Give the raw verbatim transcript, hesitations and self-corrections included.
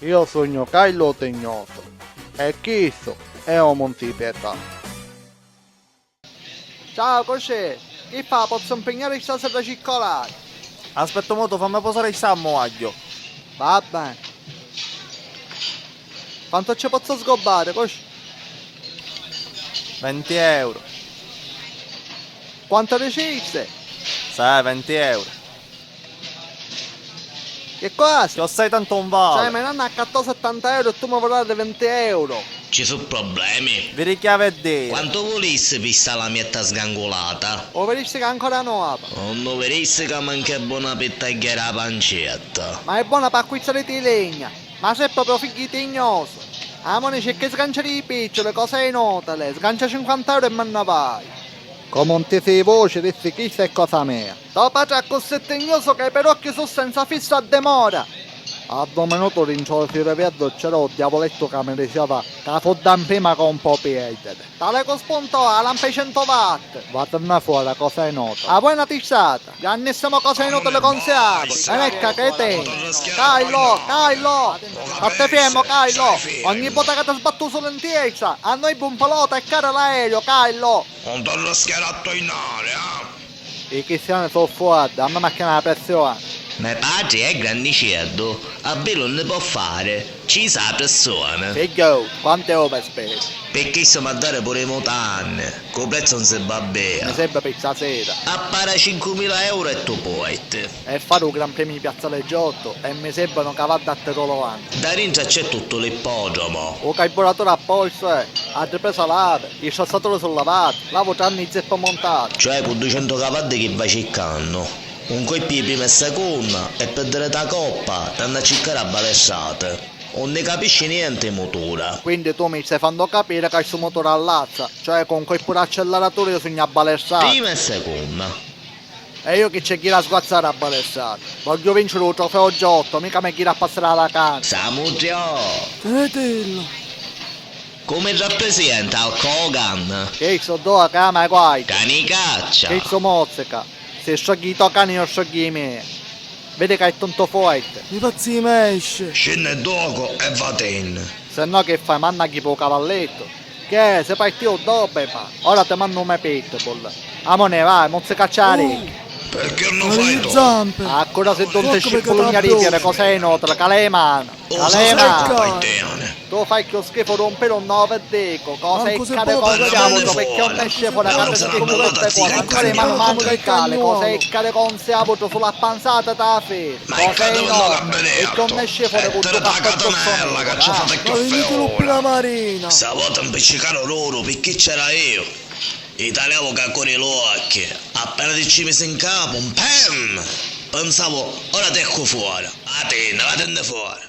Io sugnu Carlo Tignoso e chistu è u Monti Pietà. Ciao, cos'è? Chi fa? Pozzu mpignari stasera ciccolata? Aspetta un mumentu, fammi posari sta muagghiu. Va bene. Quantu ci pozzu sgobbari, cos'è? Venti euro. Quantu dicisti? Sì, venti euro. Chi costa? Chiossai tantu un vali. Cioè, me nannu accattò settanta euro e tu mi vuoi dare venti euro. Ci su problemi? Viri chi avè a diri. Quantu vulissi pi sta lamietta sgangulata? U vidisti ca è ancora nova? Nun u vidisti ca mancu è bona pi tagghiari a pancetta? Ma è bona p'acquizzari ti legna. Ma sei proprio figghiu di tignoso. Amoni, cerca di sganciari i piccioli, cosa inutile. Sgancia cinquanta euro e me nni vai. Comu ntisi i voci, dissi: "Chista è cosa mia." To patri accussì tignusu ca i perocchi su senza fissu a dimora. A ddu minutu dintra u siriveddu c'era u diavulettu ca mi diceva ca fu dda mprima ca un po' pierdiri. Tale cu spuntò a lampa i centu watt. Vatinni fora, cosa inutili. A voi na tistata. Grannissimu, cosa inutili, consiavu. Venecca, cretinu. Carlo, Carlo. Statti fermu, Carlo. Ogni vota ca ti sbattu sulu in tiesta, a noi bumpalota e cara l'aereo, Carlo. Nun t'arraschiari a tuinari, ah! I cristiani su forti, a me m'acchiana la pressioni. Me patri è granniceddu, a viri nun ni po' fari, ci sa a pressioni. Figghiu, quantu è u vesperi? Pi chistu m'ha dari puru i mutanni, cu prezzu nun si babbia. Mi servi pi stasera. Appara cinquemila euro e tu puoi. E fari u Gran Premiu di Piazzale Giotto e mi servunu cavaddi a tirolu avanti. Dda dintra c'è tuttu l'ippodromu. U carburaturi a postu è, a ripresa l'avi, i strassatori su lavati, l'avu tranni i zeppi muntati. Cioè cu ducentu cavaddi chi vai circannu? Un colpu di prima e secunna e pi diri ta coppa t'hannu a circari a balestrata. Unni capisci nienti i mutura. Quindi tu mi stai fannu capiri ca stu muturi allazza, cioè cu un colpu d'acceleratori io sugnu a balestrata. Prima e secunna. E io chi c'è ghiri a sguazzari a balestrata? Vogghiu vinciri u trofeo Giotto, mica me ghiri a passari a vacanza. Samudio! Tenetillu! Cu mi rappresenta Hulk Hogan? Chistu dua ca ama e guai. Cani caccia! Chistu mozzica. Si strogghia i to cani io strogghia i mei. Vidi ca è tontu forti. Mi fazzi i mesci! Scinni ddocu e vatinni. Se no chi fai, mannagghi pi u cavallettu? Che, si partiu doppu, ma ora ti mannu u me pitbull. Amoni, vai, muzzicacci a ricchi. Pirchì nun u fai tu? Zampi. Accura si tu nti scippulugna di pieri, cosa è inutili, cala i manu. Cala i manu. Tu fai chiù schifu d'un piru un novi dicu, cosa è cari consiavutu, pirchì un nesce fora ca ti schifu tutte cose, ancora i manu mangi cali, cosa è cari consiavutu, sulu a panzata ta firi. Ma cosa è inutili, pirchì un nesce fora cu ddu cappottu. Ma viniti lu pi la marina! Sta vota mpiccicaru duru pirchì c'era iu. Italiavu ca cori l'uocchi. Appena ti ci misi in capu, mpem! Pinsavu, ora t'eccu fora. Vatinni, vatinni fora.